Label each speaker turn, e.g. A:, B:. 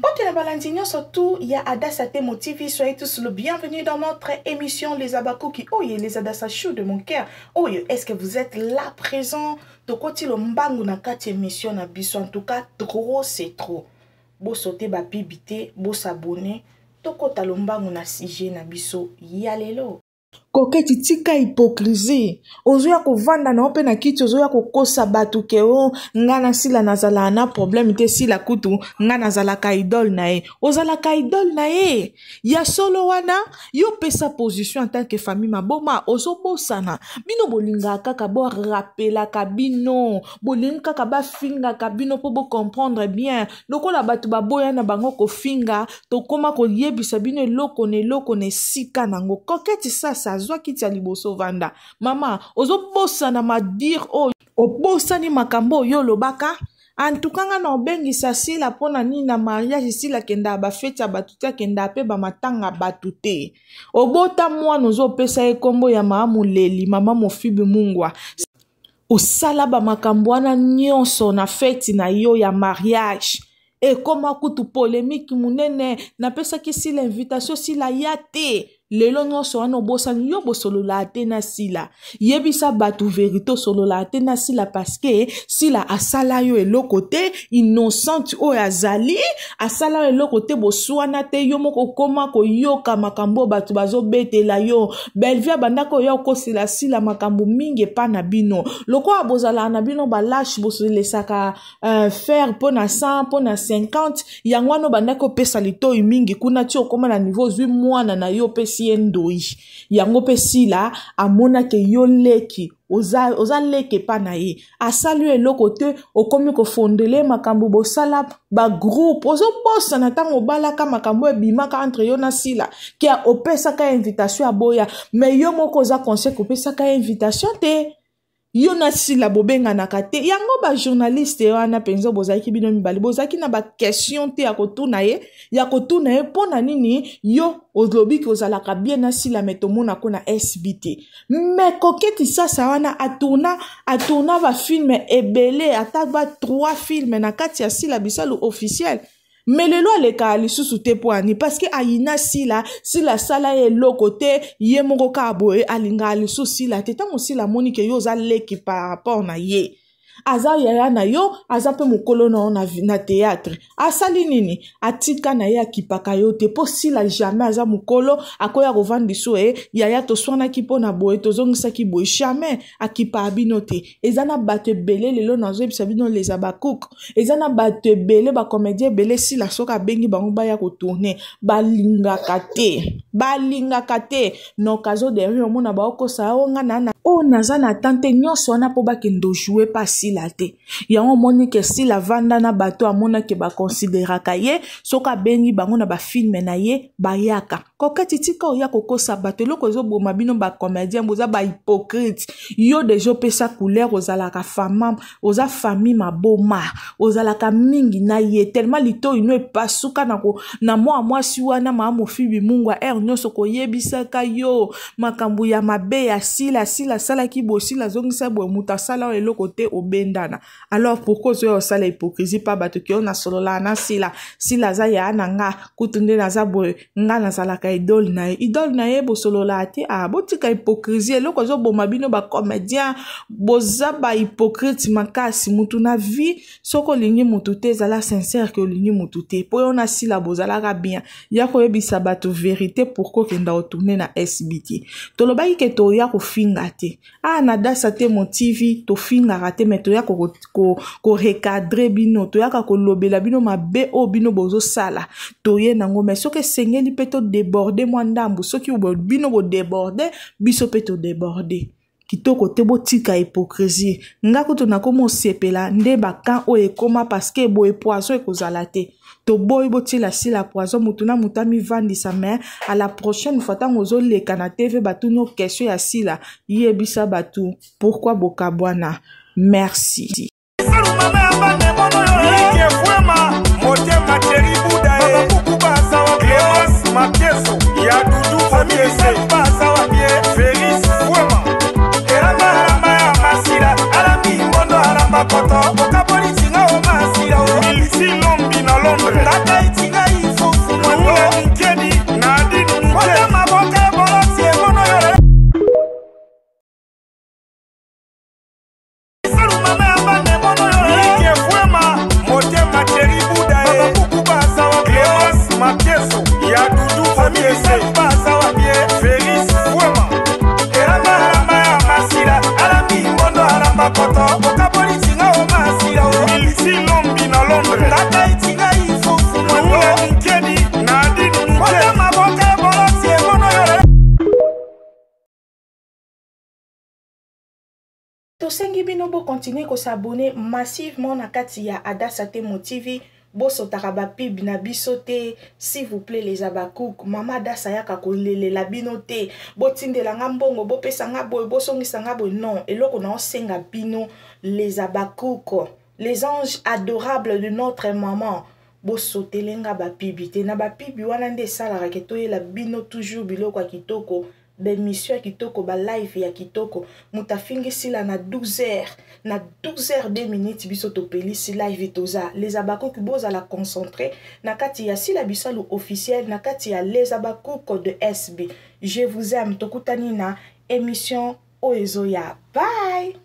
A: Mbote na balandi nyonso tout ya Adassa Temo TV, soyez tous le bienvenu dans notre émission Les Abakuki. Oye, les Adassa chou de mon cœur. Oye, est-ce que vous êtes là présent? Tokoti lo mbangu na kati émission na biso. En tout cas, trop c'est trop. Bo sauter ba pibité, bo s'abonner. Tokota lo mbangu na sujet na biso ya lelo. Koketi tika hypocrisie, ozoya kovanda na yo mpe na kiti, ozoya kokosa bato ke o oh, nga na Sila nazalaka na problème te, Sila kutu nga nazalaka idole na ye. Ozalaka idole na ye ya solo wana? Yo pesa position en tant que famille maboma, ozobosana. Bino bolingaka kaka borapelaka bino, bolingi kaka bafingaka bino mpo bocomprendre bien. Lokola bato baboya na bango kofinga, tokóma koyebisa bino eloko na eloko na esika nango. Koketi sasa azwa kiti ya liboso, vanda mama, ozobosana madire oyo, obosani makambo oyo olobaka. Antuka nga na obengisa Sila mpo na nini na mariage? Sila akendaka bafeti ya bato te, akendaka mpe bamatanga bato te. Obota mwana, ozopesa ye nkombo ya mama Moleli, mama Mofibi Mungwa. Osala bamakambo wana nyonso na feti na yo ya mariage, ekoma kutu polemike monene. Napesaki Sila invitation, Sila ya te. Lelo nyonso wana obosani. Yo bosolola te na Sila. Yebisa bato verité, osolola te na Sila parce que Sila asala yo eloko te. Innocente oyo azali, asala yo eloko te, boswana te. Yo moko okoma koyoka makambo oyo bato bazobetela yo. Bellevue abandaka oya okosela Sila makambo mingi epa na bino. Lokola bozalaka na bino balashe, bosolesaka fer mpo na 100, mpo na 50, yango wana obandaki opesa litoi mingi kuna ti okóma na niveau ozwi mwana na yo, opesi ye ndoi. Yango mpe Sila amonaki yo leki, oza, oza leki epa na ye, asali yo eloko te. Okomi kofondele makambo, bosala bagroupe. Ozobosana ntango obalaka, makambo ebimaka entre yo na Sila, ke opesaka invitation, aboya. Mais yo moko oza conseil kopesaka invitation te. Yo na Sila bobenganaka te. Yango bajournaliste wana mpenza, bozalaki bino mibale, bozalaki na baquestion te ya kotuna ye, ya kotuna ye mpo na nini yo olobiki ozalaka bien na Sila, me tomonako na SB te. Me Koketi sasa wana atourna, atourna bafilme ebele, ata ba 3 filme na kati ya Sila Bisalu officiel. Me lelo alekaka lisusu te mpo ani? Parce que ayina Sila. Sila asala ye eloko te, ye moko kaka boye alingaka lisusu Sila te. Ntango Sila amoni ke yo oza leki par rapport na ye, aza yaya na yo, aza mpe mokolo na yo na théâtre, asali nini? Atika na ye, akipaka yo te. Mpo Sila jamais aza mokolo akoya kovandisa e yaya, toswanaki mpo na boye, tozongisaki boye. Jamais akipaka bino te. Eza na bato ebele lelo nazoyebisa bino, leza bacook, eza na bato ebele, bacomédien ebele, Sila soki abengi bango baya kotourne, balingaka te, balingaka te. Nokazo derrière, omona baokosa o nga na oyo naza na tante nyonso wana mpo bakende ojouer pa Sila te. Yango omoni ke Sila vanda na bato, amonake bakonsideraka ye. Soki abengi bango na bafilme na ye, bayaka. Koketi tika oya kokosa bato. Eloko ezoboma bino bacomédien, boza bahypocrite. Yo deja opesa couleur, ozalaka fama, oza famille maboma, ozalaka mingi na ye, tellement litoi no epasuka na, na mwa mwasi wana maa Mofibi Mungwa. Aire nyonso koyebisaka yo makambo ya mabe ya Sila. Sila asalaki boye, Sila azongisa boye. Moto asala oyo eloko te, obendana. Alors pourquoi ozoya osala hypocrisie mpa bato ke oyo nasololaka na Sila, Sila aza ya na nga, kutu nde naza boye, nga nazalaka idole na ye? Idole na ye, bosololaka te. Ah, botika hypocrisie. Eloko ezoboma bino bacomédien, boza bahypocrite makasi. Mutu na vie, soki olingi mutu te, ezala sincère ke olingi mutu te. Mpo yo na Sila bozalaka bien, ya koyebisa bato vérité. Pourquoi okenda kotourne na SBT? Tolobaki ke toya kofinga te. Ah, na Dasa te mo TV, tofingaka te, me toya korecadre bino, toyaka kolobela bino mabe oyo bino bozosala. Toye nango, me soki esengeli mpe todeborde mwa ndambu, soki bino bodeborde, biso mpe todeborde. Kitoko te, botika hypocrisie. Nga kutu nakoma osepela nde bakan oyo ekoma, parce que boye poison ekozala te. Toboyi botiela Sila poison. Motu na motu amivandisa. Mais à la prochaine fois, ntango ozoleka na TV, batuni yo question ya Sila, yebisa bato pourquoi bokabwana. Merci.
B: Motema Thierry Buda, Babakuku Bazawa, Clémence Mateso ya Dudu Famille Bazawa bien, Félix Fwema Elamba alamba ya Masila alambi mbondo, alamba koto okaboli tinga o Masila o Milisi Lombi na Londres. Tata itinga.
A: Tosengi bino bo continuer ko s'abonner massivement na kati ya Adassa Temo TV. Bosotaka ba pub na biso te, s'il vous plaît les Habacuc. Mama Adassa ayaka kolelela bino te, botindela nga mbongo, bopesa nga boye, bosongisa nga boye. Non, eloko na osenga bino les Habacuc, les anges adorables de notre maman, bosotele nga ba pub te. Na ba pub wana nde esalaka ke toyela bino toujours biloko ya kitoko, baémission ya kitoko, balive ya kitoko. Moto afingisila na 12 heures, na 12 heures 2 minutes biso topelisi live. Toza les Abakuku, bozala concentré na kati ya Sila Bisalu officiel, na kati ya les Abakuku de SB. Je vous aime, tokutani na émission oyo ezoya. Bye.